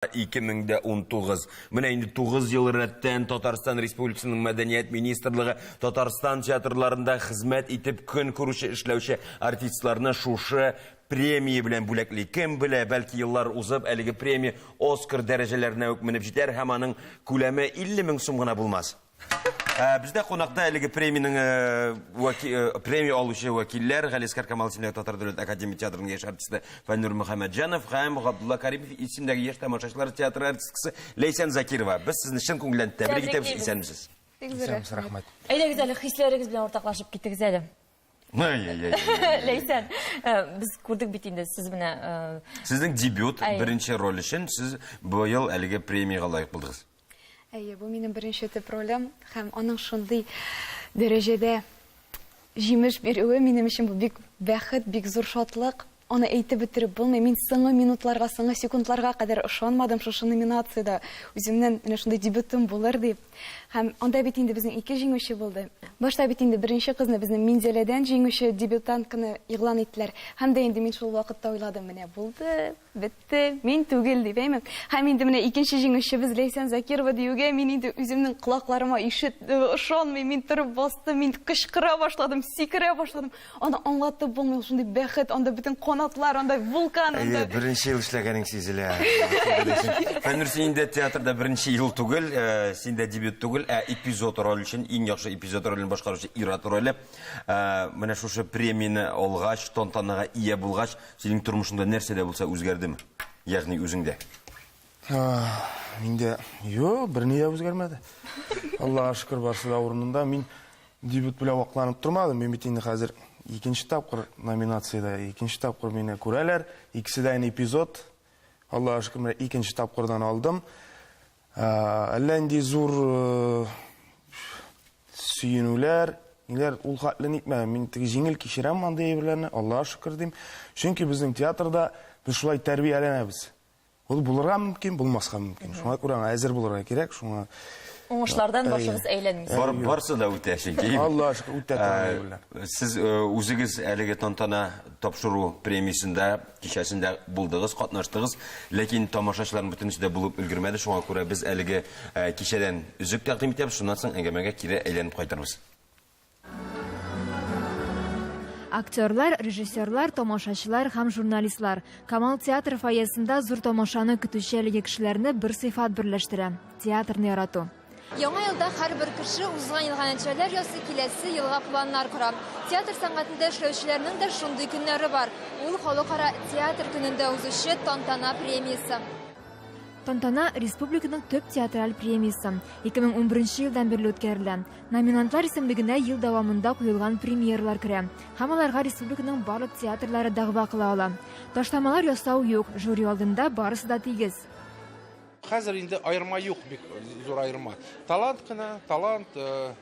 2019. Менә инде 9 ел рәттән Татарстан Республикасының Мәдәният министрлыгы Татарстан театрларында хезмәт итеп көн күрүче эшләүче артистларны шушы премия белән бүләкли. Кем белә, бәлки еллар узып, әлеге премия Оскар дәрәҗәләренә үк менеп җитәр һәм аның күләме 50 мең сум гына булмас. Ә, бездә кунакта әлеге премиянең э, вәки, э, премия алучы вәкилләр Галискар Камал исемендәге Татар дәүләт академия театрының яшь артисты Фәннур Мөхәммәтҗанов һәм Габдулла Карипов исемендәге яшь тамашачылар театры артисткасы Ләйсән Закирова. Без сезне чын күңелдән тәбрик итәбез, исәнмесез. Исәнмесез, рәхмәт. Әйдәгез әле хисләрегез белән уртаклашып китегез әле. Ләйсән, э, без күрдек бит инде сез менә э, Сезнең дебют, беренче роль өчен сез быел әлеге премиягә лаек булдыгыз. Әйе, бу минем беренче төп ролем һәм аның шундый дәрәҗәдә җимеш бирүе минем өчен бу бик бәхет, бик зур шатлык. Аны әйтеп бетереп булмый. Мин соңгы минутларга, соңгы секундларга кадәр ышанмадым шушы номинациядә үземнең менә шундый дебютым булыр дип. Һәм анда бит инде безнең ике җиңүче булды. Башта бит инде беренче кызны безнең Минзәләдән җиңүче дебютантканы игълан иттеләр. Һәм дә инде мин шул вакытта уйладым, менә булды, Бетте, мин түгел, дип, әйме? Һәм инде менә икенче җиңүчебез Ләйсән Закирова диюгә, мин инде үземнең колакларыма ишет, ышанмыйм, мин торып бастым, мин кычкыра башладым, сикерә башладым. Аны аңлатып булмый, ул шундый бәхет, анда бөтен канатлар, анда вулкан, Әйе, анда... беренче ел эшләгәнең сизелә. Фәннур, син инде театрда беренче ел түгел, син дә дебют түгел, ә эпизод роль өчен, иң яхшы эпизод ролен башкаручы ир-ат роле. Менә шушы премияне алгач, тантанага ия булгач, Синең тормышыңда нәрсә дә булса үзгәрдеме? Ягъни үзеңдә. Миндә юк, берни дә үзгәрмәде. Аллага шөкер, барысы да урынында. Мин дебют белән вакланып тормадым. Мин бит инде хәзер икенче тапкыр номинациядә, икенче тапкыр мине күрәләр. Икесе дә инде эпизод. Аллага шөкер, менә икенче тапкырдан алдым. Әллә нинди зур сөенүләр, ниләр ул хәтле нитмә. Мин теге җиңел кичерәм андый әйберләрне, Аллага шөкер дим. Чөнки безнең театрда без шулай тәрбияләнәбез. Ул булырга мөмкин, булмаска мөмкин. Шуңа күрә аңа әзер булырга кирәк, шуңа Уңышлардан башыгыз әйләнми. Бар, барсы да үтә чөнки. Аллага шөкер, үтә торган әйберләр. Сез үзегез әлеге тантана тапшыру премиясендә Кичәсендә булдыгыз, катнаштыгыз, ләкин тамашачыларның бөтенесе дә булып өлгермәде, шуңа күрә без әлеге кичәдән өзек тәкъдим итәбез, шуннан соң әңгәмәгә кире әйләнеп кайтырбыз. Актерлар, режиссерлар, тамашачылар һәм журналистлар. Камал театры фойесында зур тамашаны көтүче әлеге кешеләрне бер сыйфат берләштерә, театрны ярату. Яңа елда һәрбер кеше узган елга нәтиҗәләр ясый, киләсе елга планнар кора. Театр сәнгатендә эшләүчеләрнең дә шундый көннәре бар. Ул Халыкара театр көнендә узучы Тантана премиясе. Тантана, республиканың төп театраль премиясе. 2011 елдан бирле үткәрелә. Номинантлар исемлегенә ел дәвамында куелган премьералар керә. Һәм аларга республиканың барлык театрлары дәгъва кыла ала. Ташламалар ясау юк, жюри алдында барысы да тигез. Хәзер инде аерма юк, бик зур аерма. Талант кына, талант, э,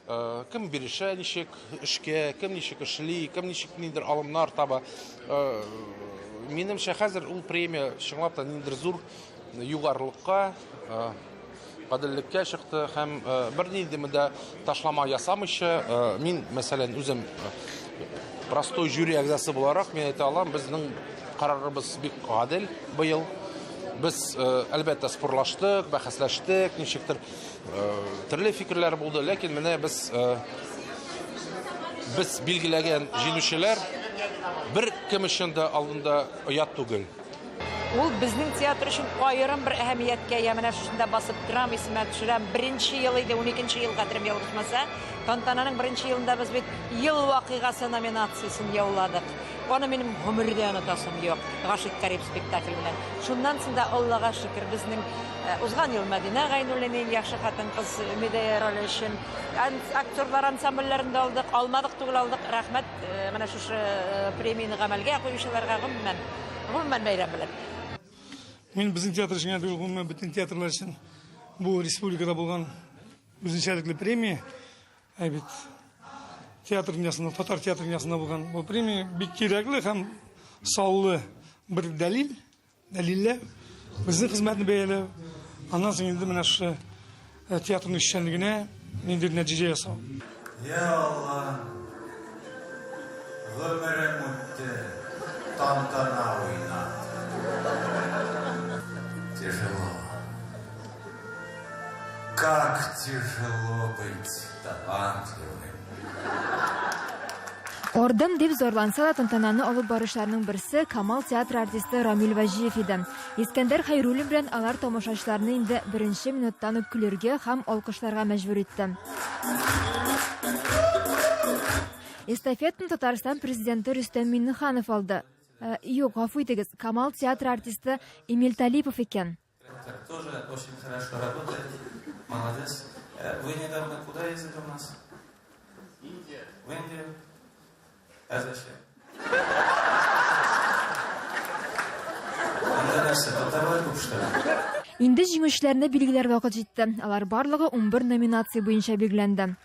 э, кем бирешә ничек эшкә, кем ничек эшли, кем ничек ниндидер алымнар таба. Э, минемчә, хәзер ул премия чынлап та ниндидер зур югарылыкка, гаделлеккә чыкты һәм бернинди монда ташлама ясамыйча, мин, мәсәлән, үзем простой жюри әгъзасы буларак, мин әйтә алам, безнең карарыбыз бик гадел быел. Без, әлбәттә, спорлаштык, бәхәсләштек, ничектер төрле фикерләр булды, ләкин менә без без билгеләгән җиңүчеләр бер кем өчен дә алдында оят түгел. Ул безнең театр өчен аерым бер әһәмияткә ия. Менә шушында басып торам, исемә төшерәм. Беренче ел иде, уникенче ел, хәтерем ялгышмаса. Тантананың беренче елында без бит Ел вакыйгасы номинациясен яуладык. Аны минем гомердә онытасым юк. Гашыйк Карип спектакле белән. Шуннан соң да, Аллага шөкер, безнең узган ел Мәдинә Гайнуллина иң яхшы хатын-кыз Медея роле өчен актерлар ансамбльләрен дә алдык. Алмадык түгел, алдык. Рәхмәт, менә шушы премияне гамәлгә куючыларга, гомумән. Гомумән бәйрәм белән. Мин безнең театр өчен генә түгел, гомумән бөтен театрлар өчен бу республикада булган үзенчәлекле премия. Ә бит театр дөньясында, татар театр дөньясында булган бу премия бик кирәкле һәм саллы бер дәлил, дәлилләү, безнең хезмәтне бәяләү. Аннан соң инде менә шушы театрның эшчәнлегенә ниндидер нәтиҗә ясау. Йа Алла, гомерем үтте, тантана уйнап. как тяжело быть талантливым. Ардым дип зарланса да тантананы алып баручыларның берсе Камал театры артисты Рамил Вәҗиев иде. Искәндәр Хәйруллин белән алар тамашачыларны инде беренче минуттан ук көлергә һәм алкышларга мәҗбүр итте. Эстафетаны Татарстан президенты Рөстәм Миңнеханов алды. Э, юк, гафу итегез, Камал театры артисты Эмиль Талипов икән. Тоже очень хорошо работает. Молодец. Э, вы недавно куда ездили у нас? Индия. В Индию? А зачем? Анда нәрсә, татарлар күп что ли? Инде җиңүчеләрне билгеләр вакыт җитте. Алар барлыгы 11 номинация буенча билгеләнде.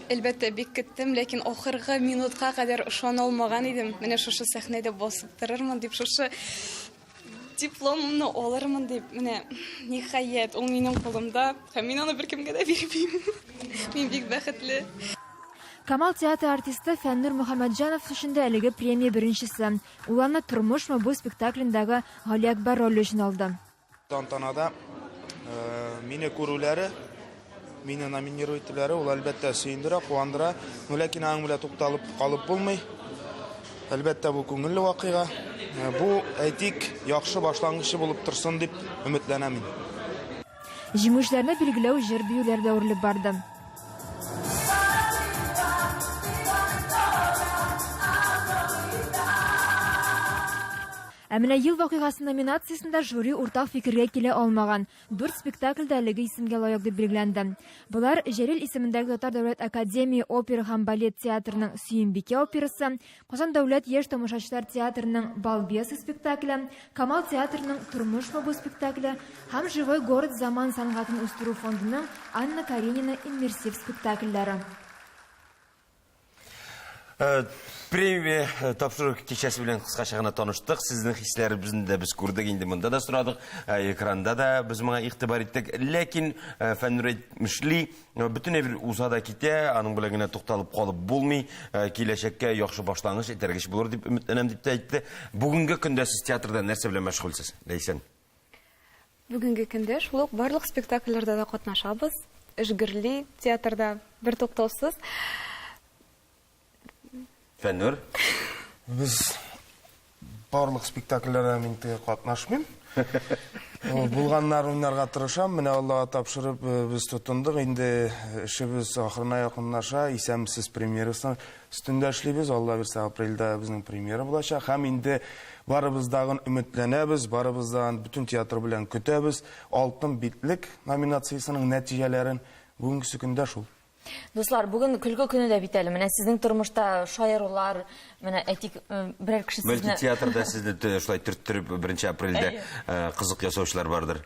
Әлбәттә, бик көттем, ләкин ахыргы минутка кадәр ышана алмаган идем. Менә шушы сәхнәдә басып торырмын дип, шушы дипломымны алырмын дип. Менә, ниһаять, ул минем кулымда һәм мин аны беркемгә дә бирмим. Мин бик бәхетле. Камал театры артисты Фәннур Мөхәммәтҗанов өчен дә әлеге премия беренчесе. Ул аны Тормышмы бу спектаклендәге Галиәкбәр роле өчен алды. Тантанада мине күрүләре, мине номинировать итүләре, ул әлбәттә сөендерә, куандыра. Но ләкин аның белән тукталып калып булмый. Әлбәттә, бу күңелле вакыйга. Бу, әйтик, яхшы башлангычы булып торсын дип өметләнәм мин. Җиңүчеләрне билгеләү җыр-биюләр дә үрелеп барды. Ә менә Ел вакыйгасы номинациясендә жюри уртак фикергә килә алмаган. Дүрт спектакль дә әлеге исемгә лаек дип билгеләнде. Болар, Җәлил исемендәге Татар дәүләт академия опера һәм балет театрының Сөембикә операсы, Казан дәүләт яшь тамашачылар театрының Балбесы спектакле, Камал театрының Тормышмы бу спектакле һәм Живой город заман сәнгатен үстерү фондының Анна Каренина иммерсив спектакльләре. Э, премия э, тапшыру кичәсе белән кыскача гына таныштык. Сезнең хисләребезне дә без күрдек, инде монда да сорадык, э, экранда да без моңа игътибар иттек. Ләкин Фәннур әйтмешли, бөтен әйбер уза да китә, аның белән генә тукталып калып булмый. Киләчәккә яхшы башлангыч, этәргеч булыр дип өметләнәм дип тә әйтте. Бүгенге көндә сез театрда нәрсә белән мәшгульсез, Ләйсән? Бүгенге көндә шул ук барлык спектакльләрдә дә катнашабыз. Эш гөрли театрда бертуктаусыз. Фәннур? Без барлык спектакльләрдә мин теге катнашмыйм. Булганнарын уйнарга тырышам. Менә Аллага тапшырып э, без тотындык. Инде эшебез ахырына якынлаша. Исәнмесез премьерасы өстендә эшлибез. Алла бирсә, апрельдә безнең премьера булачак. Һәм инде барыбыз дагын өметләнәбез, барыбыз дагын бөтен театр белән көтәбез. Алтын битлек номинациясенең нәтиҗәләрен бүгенгесе көндә шул. Дуслар, бүген көлке көне дә бит әле. Менә сезнең тормышта шаярулар, менә әйтик, э, берәр кеше Бәлки сезне театрда сезне т- шулай төрттереп 1 апрельдә э, кызык ясаучылар бардыр.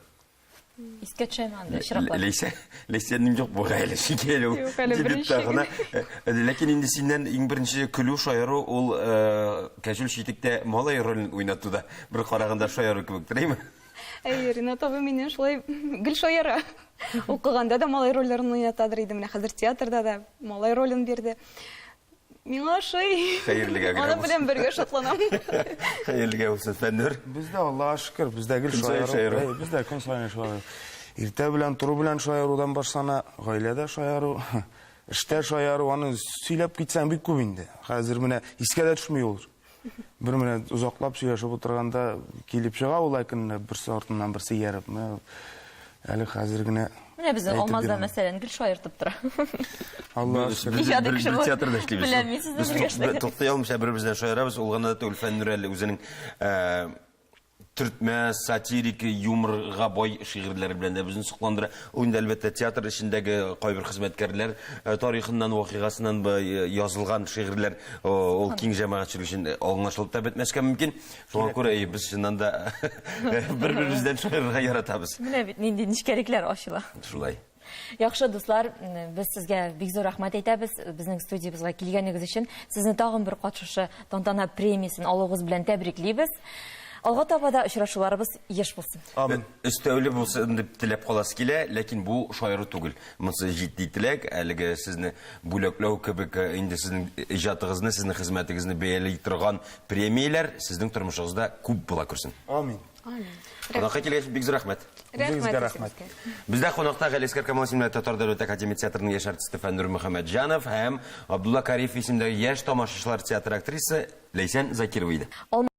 искә төшәме андый очраклар? Ләйсә, Ләйсәнең юк бу әле шикелле ул. Юк, әле Дебютта беренче гына. Э, Ләкин инде синнән иң беренче көлү, шаяру ул э, кәҗүл читектә малай ролен уйнатуда. Бер караганда шаяру кебек, әйме? Әйе, Ринат абый миннән шулай гел шаяра. Укыганда да малай рольләрен уйнатадыр иде. Менә хәзер театрда да малай ролен бирде. Миңа ошый. Хәерлегә генә Аның белән бергә шатланам. Хәерлегә булсын, Фәннур. Бездә Аллага шөкер, бездә гел Көн саен шаяру. шаяру. Әй, Бездә көн саен шаяру. Иртә белән тору белән шаярудан башлана, гаиләдә шаяру, эштә шаяру, аны сөйләп китсәң бик күп инде. Хәзер менә искә дә төшми ул. Бер менә озаклап сөйләшеп утырганда килеп чыга ул әкренләп берсе артыннан берсе ияреп. Менә әле хәзер генә Менә безнең әйтеп Алмаз да бирәм. мәсәлән гел шаяртып тора. Аллага Без шөкер. без Иҗади бер кеше бер булып театрда эшлибез. беләм мин сезне Без бергә эшләгән. туктый алмыйча бер-беребездән шаярабыз. Ул гына да түгел, Фәннур әле үзенең э, төртмә, сатирик, юморга бай шигырьләре белән дә безне сокландыра. Ул инде әлбәттә театр эчендәге кайбер хезмәткәрләр э, тарихыннан, вакыйгасыннан э, язылган шигырьләр э, ул киң җәмәгатьчелек өчен аңлашылып та бетмәскә мөмкин. Шуңа күрә без чыннан да бер-беребездән шаярырга яратабыз. Менә бит нинди нечкәлекләр ачыла. Шулай. Яхшы, дуслар, без сезгә бик зур рәхмәт әйтәбез безнең студиябезгә килгәнегез өчен. Сезне тагын бер кат шушы тантана премиясен алуыгыз белән тәбриклибез. Алга таба да очрашуларыбыз еш булсын. Амин. Өстәүле булсын дип теләп каласы килә, ләкин бу шаяру түгел. Монысы җитди теләк, әлеге сезне бүләкләү кебек э, инде сезнең иҗатыгызны, сезнең хезмәтегезне бәяли торган премияләр сезнең тормышыгызда күп була күрсен. Амин. Амин. Кунакка килгәч бик зур рәхмәт. Үзегезгә рәхмәт. Бездә кунакта Галиәсгар Камал исемле Татар дәүләт академия театрының яшь артисты Фәннур Мөхәммәтҗанов һәм Абдулла Кариев исемендәге яшь тамашачылар театры актрисы Ләйсән Закирова иде.